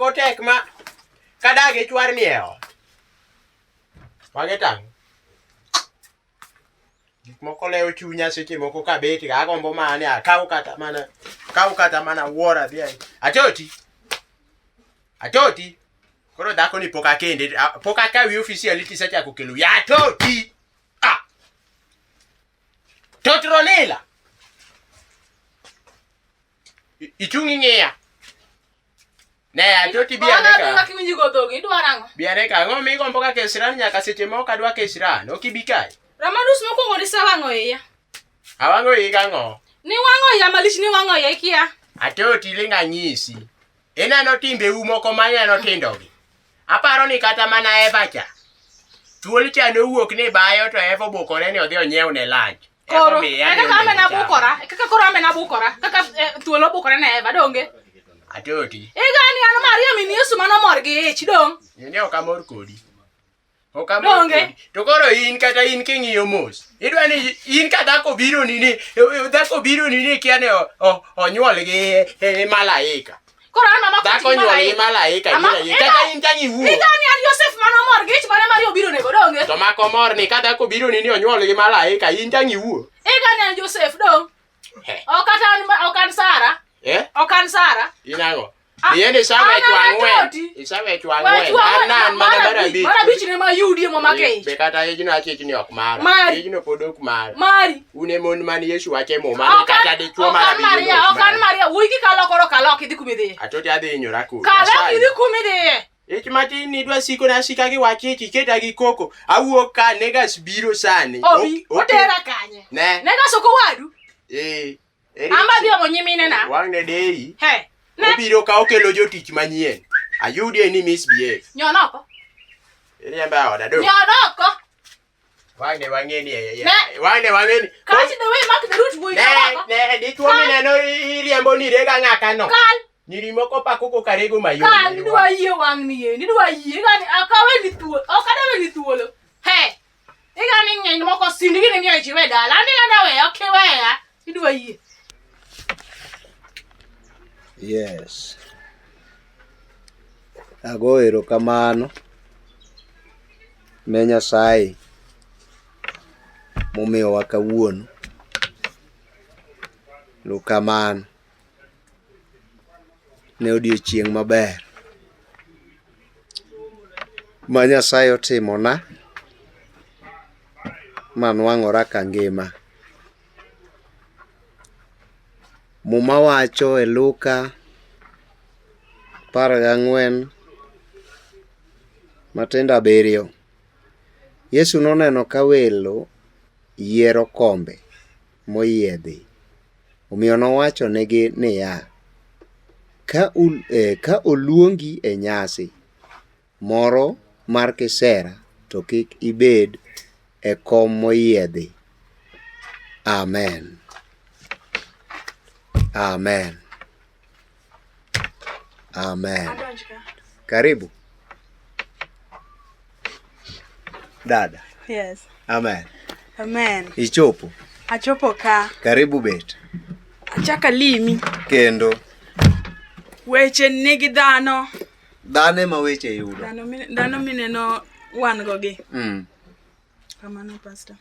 moko tek ma kadagi chwarni e ot. Mage tang'. Gik moko lewo chunya seche moko kabet ga agombo mana ni akaw kata mana kaw kata mana wuora adhi ai. Atoti. Atoti. Koro dhako ni pok akende, pok akawi officially tisechako kelo ya atoti. Ah. Totronila. Ichung' ing'iya. Ne, atoti bi ane ka. Kaka kiwinji go dhogi, idwaro ang'o? Bi ane ka. Ang'o migombo ka kesran nyaka seche moko adwa kesran. Ok ibi kae. Ramadus mokwongo nisewang'o iya. Awang'o iyi gang'o? Niwang'o iya malich, niwang'o iya ikia. Atoti ling' anyisi. Ineno timbeu moko maneno tindogi. Aparo ni kata mana Eva cha. Thuol cha nowuok ni bayo to Eva obukore ni odhi onyiew ne lunch. Koro, e kaka ame nabukora, e kaka koro ame nabukora, kaka eh, thuol obukore ne Eva, donge? Atoti. Igani an Maria min Yesu mane omor gi ich, dong'? Ni ok amor kodi. Ok amor kodi. To koro in kata in king'iyo mos. Idwa ni in ka dhako biro ni ni dhako biro ni ni kia ni onyuol gi eh, malaika. Koro an mama Dhako onyuol gi malaika kata in tang' iwuo. Igani an Joseph mane omor gi ich mane Maria obiro nego, donge? To mako mor ni ka dhako biro ni ni onyuol gi malaika in tang' iwuo. Igani an Joseph, dong'? Ok kata an ok an Sara. Eh? Ok an Sara. In ang'o? Ah, Iende isawecho ang'wen. Isawecho ang'wen. An an mana mar abich. Mar abich ne ma yudie mo make ich. Be kata ijno achich ni ok mara. Mari. Ijno pod ok mara. Mari. Un e mon man Yesu wache e muma ni kata dichuo mar abich. Maria, ok an Maria. Wuoyi ki kalo koro kalo ok idhi kuma idhiye. Atoti adhi hinyora kodi. Kalo ok idhi kuma idhiye. Ich matin ni idwa siko na sika gi wach ich iketa gi koko. Awuok ka negas biro sani. Obi, otera kanye? Ne. Negas ok owadu. Eh. Amba dhi omo nyimine na. Wang' ne deyi. He. Ne. Obiro ka okelo jotich manyien. Ayudie ni misbehave. Nyon oko. Iriembe e oda do. Nyon oko. Wang' ne wang'e ni e. Ne. Wang' ne wang'e ni. Catch the way mark the root boy. Ne, ne, dichuo mineno iriembo ni rega ng'aka no. Kal. Nyiri moko pako koka rego mayom. Kal nidwa yie wang' ni ye. Nidwa yie. Igani akawe ni thuolo. Ok adawe ni thuolo. He. Igani ng'eny moko sindgi ni miyo ichiwe dala. Ani adawe ok iweya. Idwa yie. Yes. Ago erokamano ne Nyasaye momiyowa kawuono. Erokamano ne odiochieng' maber ma Nyasaye otimona manwang'ora kangima. Muma wacho e Luka 14 matindo abiriyo. Yesu noneno ka welo yiero kombe moyiedhi. Omiyo nowachonegi niya, ka, eh, ka oluongi e nyasi moro mar kisera to kik ibed e kom moyiedhi. Amen. Amen. Amen. Karibu. Dada. Yes. Amen. Amen. Ichopo. Achopo ka. Karibu bet. Achaka limi. Kendo. Weche nigi dhano. Dhano ema weche yudo. Dhano mineno wan go gi. Kamano pastor.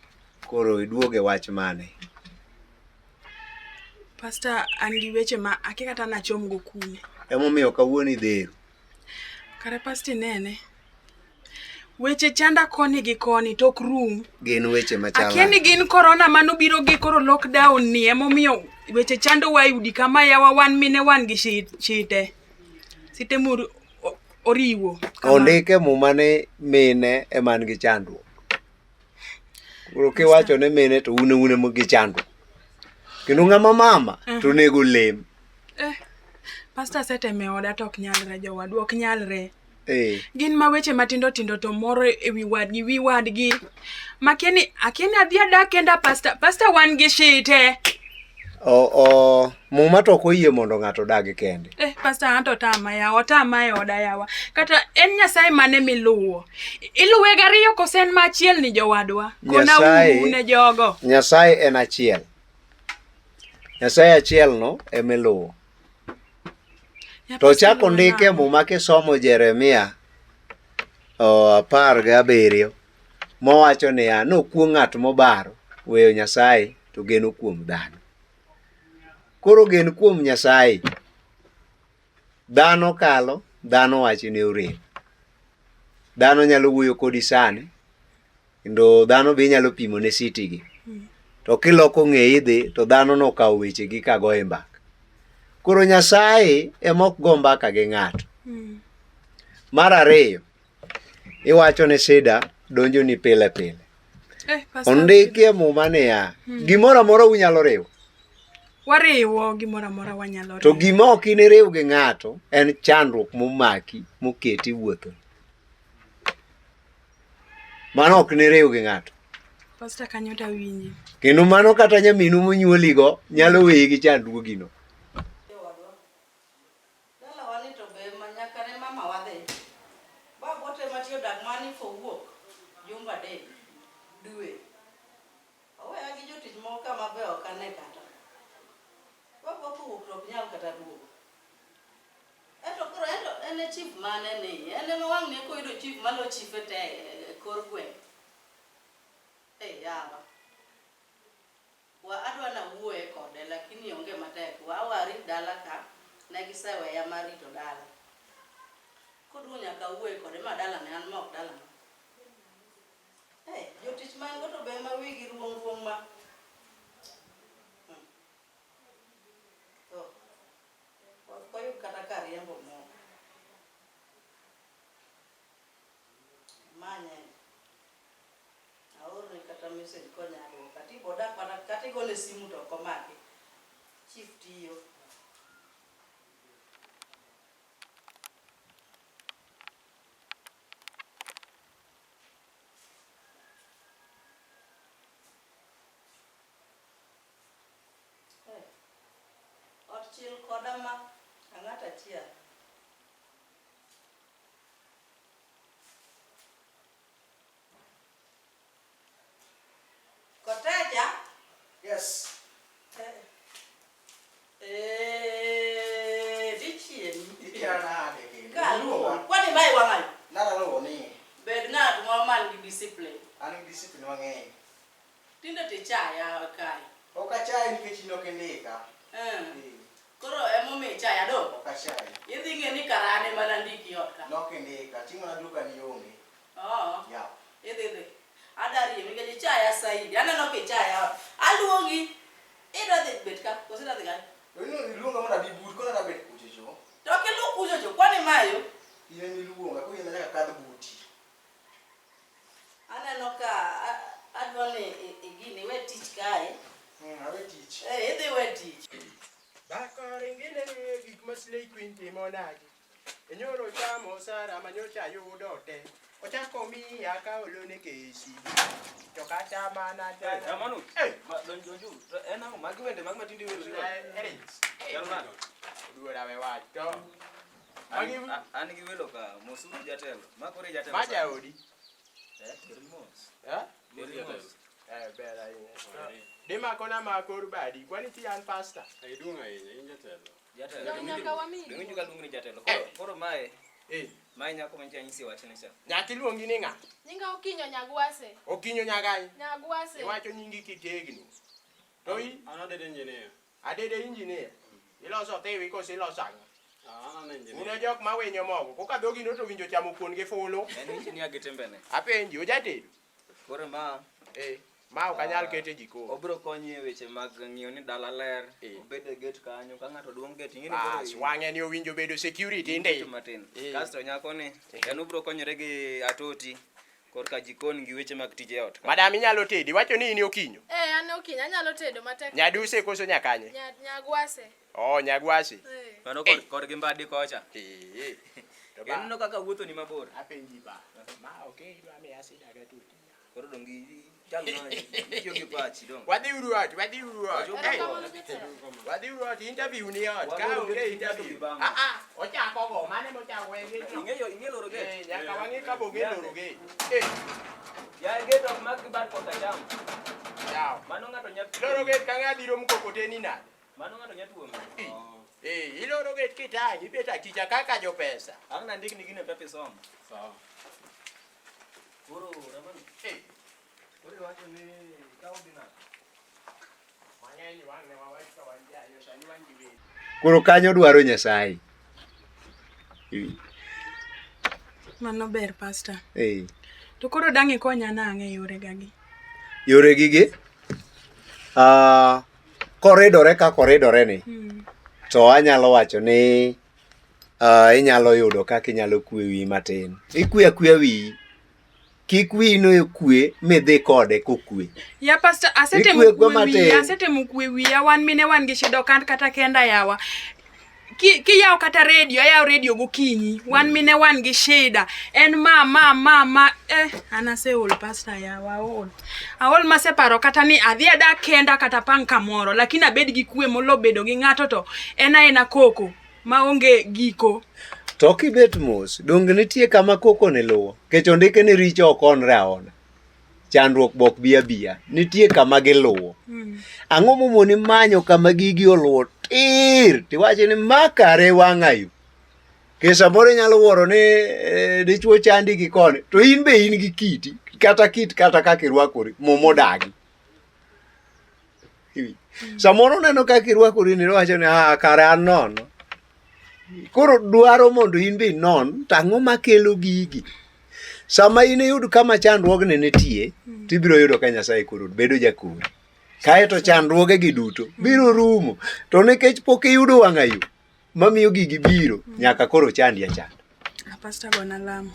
Koro iduoge wach mane? Pastor, an gi weche ma akia kata nachom go kune. Emomiyo kawuono idhero. Kare pastor inene. Weche chanda koni gi koni to ok rum. Gin weche machalo. Akia ni gin corona manobiro gi koro lockdown ni emomiyo weche chandowa e udi kama yawa wan mine wan gi shite. Site mur oriwo. Ondik e muma ni mine ema nigi chandruok. Koro kiwacho ni mine to un un ema gi chandruok. Kendo ng'ama mama to onego olem. Eh, pastor asetemo e oda to ok nyalre jowadwa, ok nyalre. Eh. Gin ma weche matindo tindo to moro e wi wadgi, wi wadgi. Makia ni akia ni adhi adak kenda pastor, pastor wan gi shite. O, o, muma to ok oyie mondo ng'ato odag kende. Eh, pastor anto otama yawa, otama e oda yawa. Kata en Nyasaye mane miluwo? Iluwe gariyo kose en ma achiel ni jowadwa? Kona Nyasaye- uru ne jogo. Nyasaye en achiel. Nyasaye achiel no ema iluwo. To chak ondik e Muma kisomo Jeremia 17 mowacho niya, nokuong' ng'at mobaro weyo Nyasaye to geno kuom dhano. Koro gen kuom Nyasaye. Dhano kalo, dhano wachne orem. Dhano nyalo wuoyo kodi sani, kendo dhano be inyalo pimo ne city gi. To kiloko ng'eyi dhi, to dhano nokawo wechegi ka goye mbaka. Koro Nyasaye ema ok go mbaka gi ng'ato. Mar ariyo, iwacho ni sida donjoni pile pile. Eh, Pastor, Ondiki e Muma niya, gimoro amora unyalo riwo. Wariwo gimoro amora wanyalo To riwo. gima ok iniriw gi ng'ato en chandruok momaki moketi wuotho. Mano ok niriw gi ng'ato. Pastor kanyo to awinji. Kendo mano kata nyaminu monyuoligo nyalo weyi gi chandruogino. Dalawa ni to be ma nyaka ne mama wadhi. Babwa to ema tiyo dak mani fo wuok jumbe adek dwe. Oweya gi jotich moko ka ma be ok ane kata. Babwa kowuok to ok nyal kata duogo. Ento koro ento en e chief mane ni? En ema wang' ni koyudo chief malo chife te e kor gweng'. Eh yawa. Wa adwa nawuoye kode lakini onge matek wa warit dala ka ne giseweya mar rito dala. Koduogo nyaka awuoye kode ma dalane an ma ok dalana. Eh, jotich ma an go to be ema wigi ruong' ruong' ma. Oh. Ok wayud kata kar riembo moko. Manye. Aorne kata message konya duoka. Ati bodak mana kata igone simu to ok omaki. Chief tiyo. Eh, ot chil koda ma ang'at achiel. Koteja? Yes. Eh, dichieng'. Ikia nade kendo. Kaluwo. Kwani mae wang'ayo? Naraluwo ni. Bed ng'at moro man gi discipline. An gi discipline mang'eny. Tinde tichaya kae. Ok achayi nikech in ok indika. Eh. Eh, Koro emomiyo ichaya do. Ok achayi. Idhi ng'e ni kara an ema nandiki ot ka. Nok indika. Chieng' mana duka ni onge. Oo. Yeah. Idhi dhi. Adwa riembi nikech ichaya saidi. Aneno kichaya. Aluongi. Idwa dhi bet ka. Koso idwa dhi kanye? To in iluonga mondo abi but koro adwa bet kucho cho. To ok iluw kucho cho. Kwani mae yo? In ema iluonga koro in ema nyaka kadh buti. Aneno ka adwa ni igini iwe tich kae. Awe tich. Eh, idhi we tich. Dhako ringine gik ma Slay Queen timo nagi. Enyoro chamo osara manyocha ayudo te. Ochako miya ka olone KCB. To kata mana Ramanu, Eh, donj donju. To en ang'o? Magi wende mag matinde iwero gi eh, Erins. Chalo nade? Oduora we wach to. Magi An gi welo ka, mosuru jatelo. Ma koro e jatelo. ma sani. jaodi. Eh, ter mos. Eh? Ter mos. Eh, ber ahinya. Dimakona ma kor badi. Kwani ti an pastor? Iduong' ahinya, in jatelo. Jatelo. Dong' nyaka wamiyi Dong' winjo ka luongi ni jatelo. Koro, koro mae, Eh, mae nyako manyicha anyisi wachne cha. nyathi luongi ni ng'a? Nyinga Okinyo Nyagwase. Okinyo Nyagai. Nyagwase. Iwacho nyingi kitegno. To i An adede engineer. adede engineer. Iloso thiwi koso iloso ang'o? Ah, an engineer. Un e jok ma winyo mogo. Koka dhogi no to winjo chamo kuon gi fulu. En engineer gi timbene. Apenji, ojatedo? Koro ma Eh, ma ok anyal kete e jikon. obiro konyi e weche mag ng'iyo ni dala ler. Eh. Obed e gate kanyo, ka ng'ato duong' gate, ing'e ni koro Bas, wang'e ni owinjo bedo security ndi. Keto matin. Eh. Kasto nyako ni, en obiro konyore gi atoti korka jikon gi weche mag tije ot. Madam inyalo tedi, iwacho ni in e Okinyo. Eh, an Okinyo anyalo tedo matek. Nyaduse koso nyakanye? Nyagwase. Oh, Nyagwase. Eh. Mano kod, kod gi mbadi kocha. Eh. To ba, Ineno kaka wuotho ni mabor. apenji ba. Ma ok idwa miya sida gatuti. Koro dong' gi chal no itiyo gi pachi dong'. Wadhi uru ot, wadhi uru ot. Wachopo Eh, Erokamano jatelo. Wadhi uru ot, interview ni ot. Ka Wagoro onge gate interview. gi bang'e. Ah ah, ochako go, mane mochako we gate. no. Ing'eyo ing'e loro gate. Eh, nyaka wang'i ka bo gate loro gate. Eh, Ya gate ok mak gi bar korka cham. yaw. Mano ng'ato nya Loro gate ka ng'a biro mkokoteni nade? Mano ng'ato nya tuomo. Eh, iloro gate kitang', ibet achicha kaka jopesa. Ang' nandikni gino e paper isom. Sawa. Koro Ramani. Eh. Koro iwacho ni ikawo dhi nade? Mang'eny wang' ne wawach ka wan jayo, sani wan gi wende. Koro kanyo dwaro Nyasaye. Mano ber pastor. Eh. To koro dang' ikonya nang'e e yore gagi? Yore gigi koridore kaka oridore ni to anyalo wacho ni inyalo yudo kaka inyalo kwe wiyi matin. Ikwe akweya wiyi. Kik wiyi no kwe midhi kode kokwe. Ya pastor, asetemo Ikwe akwe kwe wiya, matin. asetemo kwe wiya, wan mine wan gi shida ok an kata kenda yawa. Kiyawo kata redio, ayawo redio gokinyi, wan mine wan gi shida. En ma ma ma ma an aseol pastor yawa, aol. Aol maseparo kata ni adhi adak kenda kata pang kamoro, lakini abed gi kwe molo bedo gi ng'ato to en aena koko maonge giko. To kibet mos, donge nitie kama koko ne luwo? Nikech ondike ni richo ok onre aona. Chandruok be ok bi abiya. Nitie kama giluwo. Ang'o momoni manyo kama gigi oluwo tir tiwacho ni ma kare wang'ayo. Nikech samoro inyalo wuoro ni dichuo chandi gi koni to in be in gi kiti kata kit kata kaka irwakori muma odagi. Samoro oneno kaka irwakori ni owacho ni ah kare an nono. Koro dwaro mondo in be inon to ang'o makelo gigi. Sama in iyud kama chandruogni nitie, tibiro yudo ka Nyasaye koro bedo jakori. Kaeto chandruogegi duto biro rumo. To nikech pok iyudo wang'ayo mamiyo gigi biro, nyaka koro chandi achanda. Pastor gona lamo.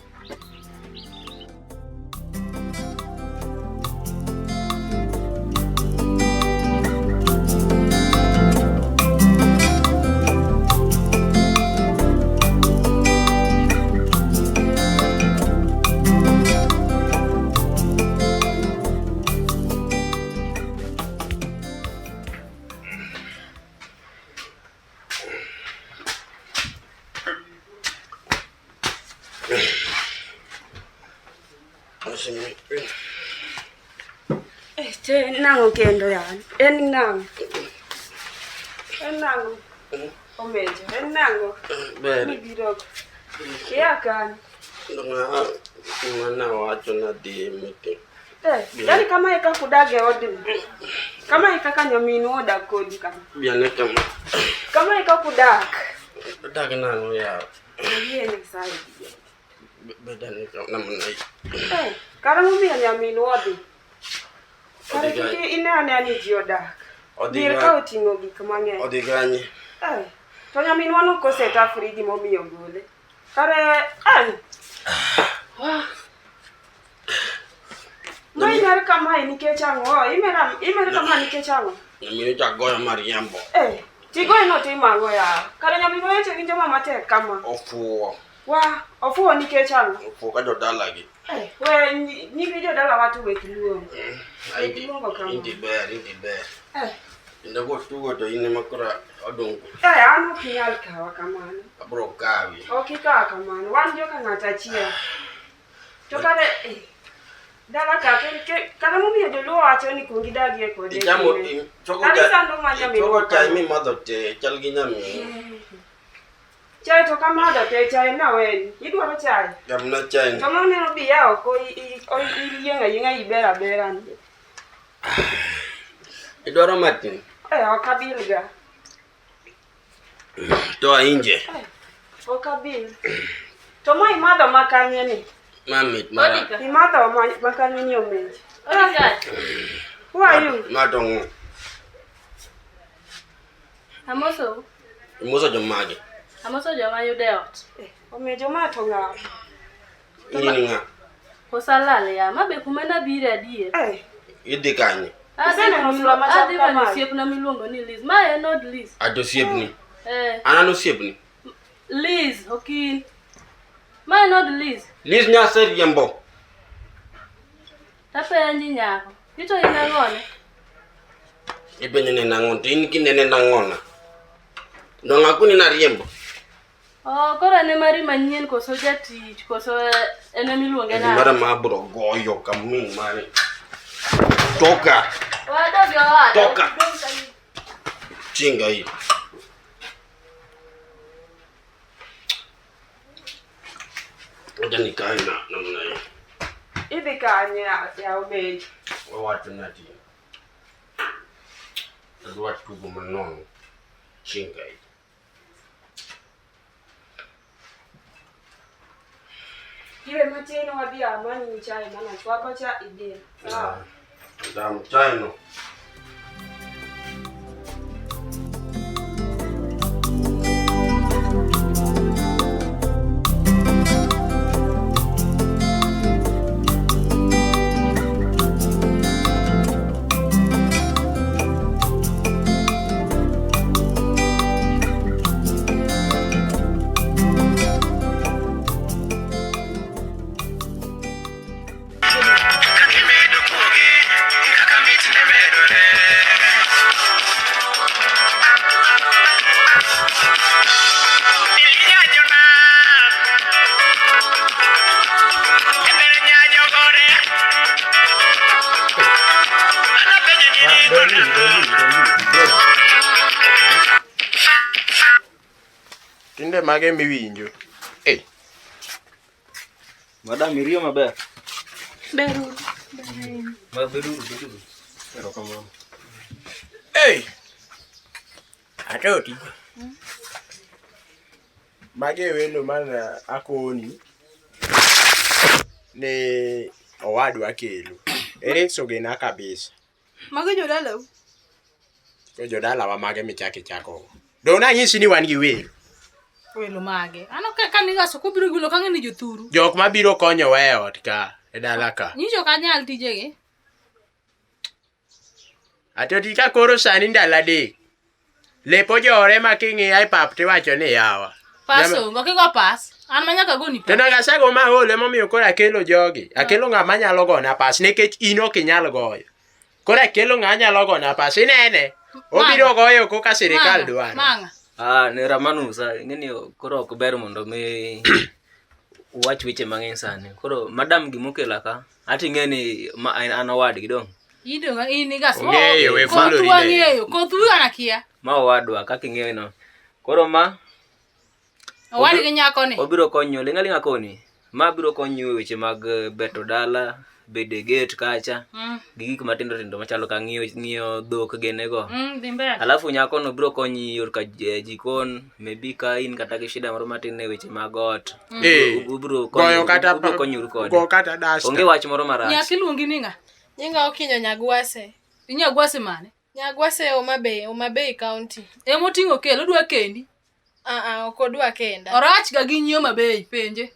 Te nang'o kendo yani? En nang'o? En nang'o? Omejo, en nang'o? Ber. Mibiro. Ia kanye? Ng'ana wacho nadhi e meeting. Yani kama e kaka udag e odni. Kama e kaka nyaminu odak kodi kama. Biane kama. Kama e kaka udak. Udak nang'o yawa? Ayie Nyasaye. Bedane kama namna hii. Kara momiyo nyaminu odhi. Kare Odhi kik kanye? ine anea ni ji odak. Odhi Dhier kanye? ka oting'o gik mang'eny. Odhi kanye? To nyaminwa no koseta friji momiyo gole. Kare Wah. Ma imer kamae nikech ang'o? Imer kama nikech ang'o? Nyaminu cha goyo mariambo. Tigoye no timo ang'o ya? Kare nyaminwa weche winjo ma matek kama. Ofuwo. Wah, ofuwo nikech ang'o? Ofuwo ka jodalagi. We nyiri jodala wa to wek luongo. Wek luongo kama. Indi ber, indi ber. Kendo kotugo to in ema koro odong'. An ok inyal kawa kamano. Abro kawi. Ok ikawa kamano. Wan joka ng'ato achiel. To kare dala ka kare momiyo joluo wacho ni kuong idagie kode. Ichamo choko cha. Isando ma nyaminwa. Choko chai mimadho te chal gi nyaminu. Chai to kamadho te chai naweni. Idwaro chai? Gamna chai. To maneno biya oko iyieng' ayieng'a iber abera ni. Idwaro matin? Ok abil ga. To ainje. Ok abil. To ma imadho makanye ni? Ma mit mara. Imadho makanye ni omenji. Who are you? Ma to ng'o? Amoso. Imoso jomage? Amoso joma yudo e ot. Omejo ma to ng'a? In ng'a? Kosalal ya, ma be kuma nabire adier. Idhi kanye? Iseneno sura machal Adhi manyo kamae? osiepna miluongo ni Liz. Ma en od Liz. Ato osiepni. An an osiepni. Liz, ok in. Ma en od Liz. Liz nyaseriembo. Tapenji nyako. Ito in ang'one? Ipenjo ni nang'o to in kinene nang'ona. Dong' akoni nariembo. Oh, koro en mari manyien koso jatich koso en emiluonge nang'o? Mara ma abro goyo kamin mari. Toka. Wadogi owada. Toka. Chinga hii. Ngoja nikae na namna hii. Idhi kanye ya obeji? Wawacho nati. Adwa tugo manono. Chinga hii. Iwe matin wadhi amanyi chai mana chwako cha idhi. Sawa. Damu chai no. Tinde mage miwinjo. Eh, Madam iriyo maber. Beruru. Ma beduru beduru. Erokamano. eh. Atoti. Mage welo mana akoni ni owadwa kelo. Erikso gena kabisa. Mago jodalau. To jodalawa mage michako ichako. Dong nanyisi ni wan gi welo. Welo mage. Ano ka kanigaso kubiro gi welo kang'e ni jothuru. Jok mabiro konyowa e ot ka, e dala ka. Nyicho ok anyal tijegi. Atoti ka koro sani ndalo adek. Lep ojore ma king'iya e pap tiwacho ni yawa. Pas onge, ok igo pas. An ma nyaka agoni To pas. nyaka asego ma aol emomiyo koro akelo jogi. Akelo ng'ama nyalo gona pas nikech in ok inyal goyo. Koro akelo ng'ama nyalo gona pas. Inene? Obiro goyo koka sirikal Manga, dwaro. Manga. Ah, ne Ramanusa, ing'eni koro ok ber mondo mi uwach weche mang'eny sani. Koro madam gimokela ka, ati ing'e ni ma en an owadgi dong'. In dong in igas. Ong'eyo, we Kothu follow ine. ang'eyo. Kothu an akia. Ma owadwa kaka ing'eyo no. Koro ma Owadgi nyako ni. obiro konyo ling' aling'a koni. Ma biro konyo e weche mag beto dala, bedo e gate kacha, gi gik matindo tindo machalo ka ng'iyo ng'iyo dhok gene go. Dhi mbele. Alafu nyakono biro konyi yor ka jikon, maybe ka in kata gi shida moro matin e weche mag ot. Eh, Ubiro goyo kata ubiro konyoru kode. Go kata dasta. Onge wach moro marach. Nyako iluongi ni ng'a? Nyinga Okinyo Nyagwase. Inyagwase mane? Nyagwase Homa Bay, Homa Bay County. Emoting'o kelo odwa kendi. Ah ah, ok odwa kenda. Orach ga gi nyio mabei penje.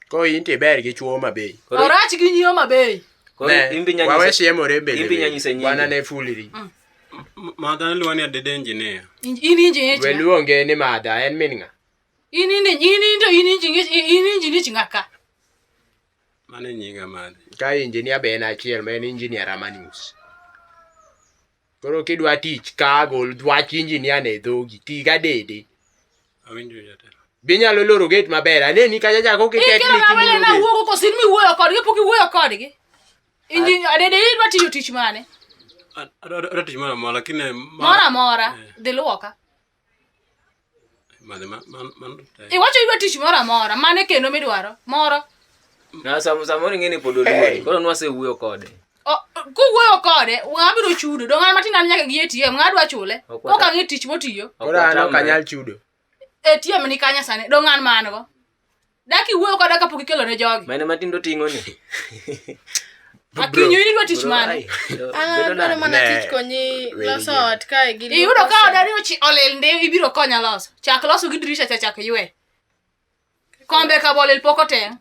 Ko in to iber gi chuo mabei. Orach gi nyio mabei. Koro Ne, in be inya wawe nyise- siemore mbele. in be inya nyise nyingi. Bwana ne fuliri. Madha niluongo ni Adede Engineer. In inji We luonge ni madha en min ng'a? In in in to in inji in inji ng'a ka? Mano e nyinga madhi. Ka engineer be en achiel ma en engineer Ramanus. Koro kidwa tich ka gol wach engineer ne e dhogi, ti ga dede. Awinjo jatelo. Binyalo loro gate maber. Aneni kacha cha koka Ikelo itetni na wele kimulo na gate. wuogo kosin miwuoyo kodgi pok iwuoyo kodgi. Inji adede idwa tiyo tich mane? Adwa tich moro amora lakini Moro amora dhi luoka. Madhi mano tek. Iwacho idwa tich moro amora, mane kendo midwaro? Moro. Na samoro ing'e ni pod oluori. Koro nwasewuoyo kode. Kuwuoyo kode, ng'a biro chudo? Dong' an matin an nyaka gi ATM, ng'a dwa chule? Ok Kok ang'e tich motiyo. Koro an ok anyal chudo. ATM ni kanya sani, dong' an man go. Dak iwuoyo koda kapok ikelo ne jogi. Mane matindo ting'o ni. Akinyo in idwa tich mane? An adwaro mana tich konyi loso ot kae gi Iyudo ka oda ni ochi olil ndi ibiro konya loso. Chak loso gi dirisha cha chak ywe. Kombe ka bolil pok oteng'.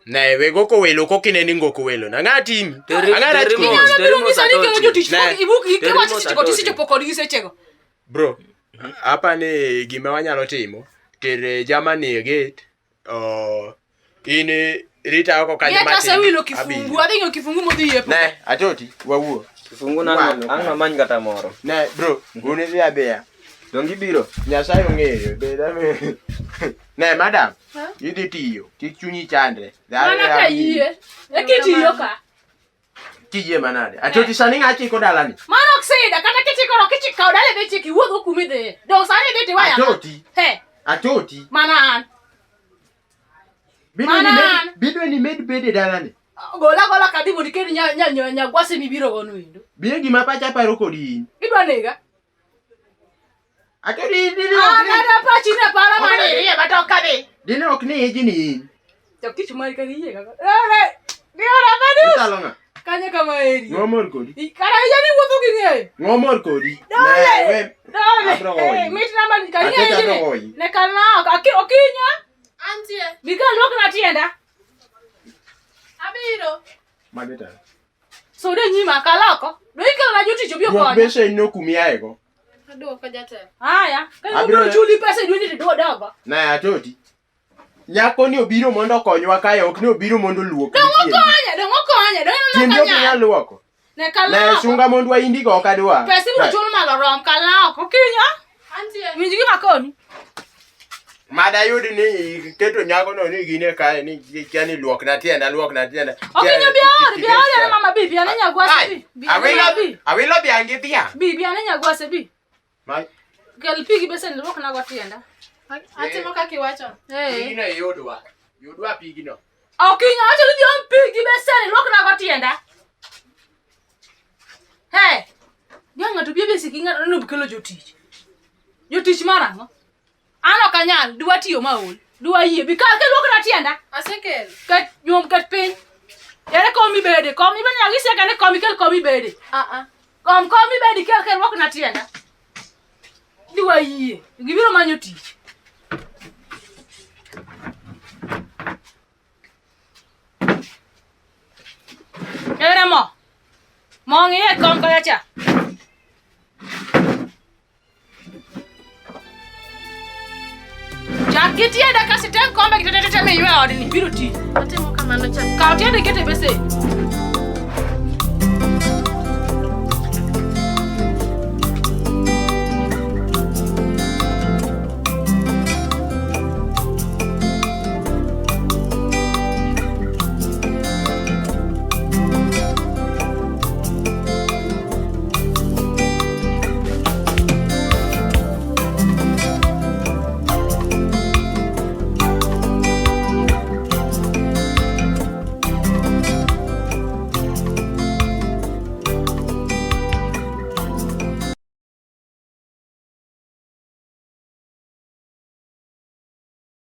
Ne, we goko welo koka ineni ngoko welo. Na ng'a timi? Ang'a rach kodi? Inyalo biro nyisa ni kelo jotich Ne. pok ibuk iwacho sechego tisechopo kodgi sechego. Bro, apa ni gima wanyalo timo, ter jamani e gate, in rita oko kanyo Ng'e matin. tasewilo kifungu, adhi ng'iewo kifungu modhi yepo. Ne, atoti, wawuo. Kifungu nang' amany kata moro. Ne, bro, un idhi adhiya. Dong ibiro? Nyasaye ong'eyo, bed ame. Ne, madam, idhi tiyo, kik chunyi chandre. Mana ka yie. E kitiyo ka. Kiyie manade. Atoti sani ng'a chiko dalani? Mano ok sida, kata kichiko no kichiko kaw dala idhi chiko iwuog go kuma idhiye. Dong sani idhi tiwaya. Atoti. He, Atoti. mana an. Bidwe ni Mana med an. bidwe ni med bede dalani. Gola gola kadhi mondo ikel nya nya nya nyagwase mibiro gono endo. Bie gima pacha paro kodi in. Idwa nega? Ato di di Ah, kata pachi ne para mana irie but ok kadhi. Dine ok ni iji ni in. To tich mari kaka iyie kaka. Ere. Giora madu. Italo ng'a? Kanyo kama eri. Ng'omor kodi. Kara ija ni wuotho gi ng'eyo. Ng'omor kodi. Dole. Ne, we. Dole. Abro goyi. Eh, mit na man kar Aketa ng'eyo abro ni. goyi. Ne kalna ok aki okinya. Antie. Bi ka luok na tienda. Abiro. Mage taro. Sude nyima kaloko. Do ikelo na jotich obi Duok okonya. besen no kumiae go. Aduoko jatelo. Haya, ka Abiro- obiro chuli pesa e dweni to duo dogo. Ne atoti. Nyako ni obiro mondo okonywa kae ok ni obiro mondo oluok. Dong okonya, dong okonya, dong ineno Tiendi ka ok nyal nyal. luoko. Ne Ne kaloko. sunga mondo waindigo ok adwa. Pesa ibiro chul malo rom kalna oko. Okinya. Antie. Winj gima koni. Mada yud ni iketo nyakono ni gine kae ni kia ni luokna tienda luokna tienda. Okinyo bi aor, bi aor yana mama bi, bi ane nyagwase bi. Bi ane Awilo bi. awilo dhiang' gi dhiang'. Bi bi ane nyagwase bi. Ma Kel pi gi besen luokna go tienda. Atimo kaka iwacho. Eh. pigno iyudwa. Yudwa pigno. Okinyo awacho ni dhi om pi gi besen luokna go tienda. Hey. Dhiang' ng'ato bi bese ki ng'ato no kelo jotich. Jotich mar ang'o? An ok anyal, dwa tiyo maol. Dwa yie, bi kal kel luokna tienda. Asekelo. Ket nyuom ket piny. Ere kom ibede, kom ibede nyaka isieka ni kom ikel kom ibede. Ah ah. Kom kom ibede ikel kel luokna tienda. Dwa yie, gibiro manyo tich. Ere mo? Mo ng'iye kom kocha cha. Chak gi tienda kasi teng kombe gi tete tete miywe odni biro ti. Atimo kamano cha. Kaw tienda iket e besen.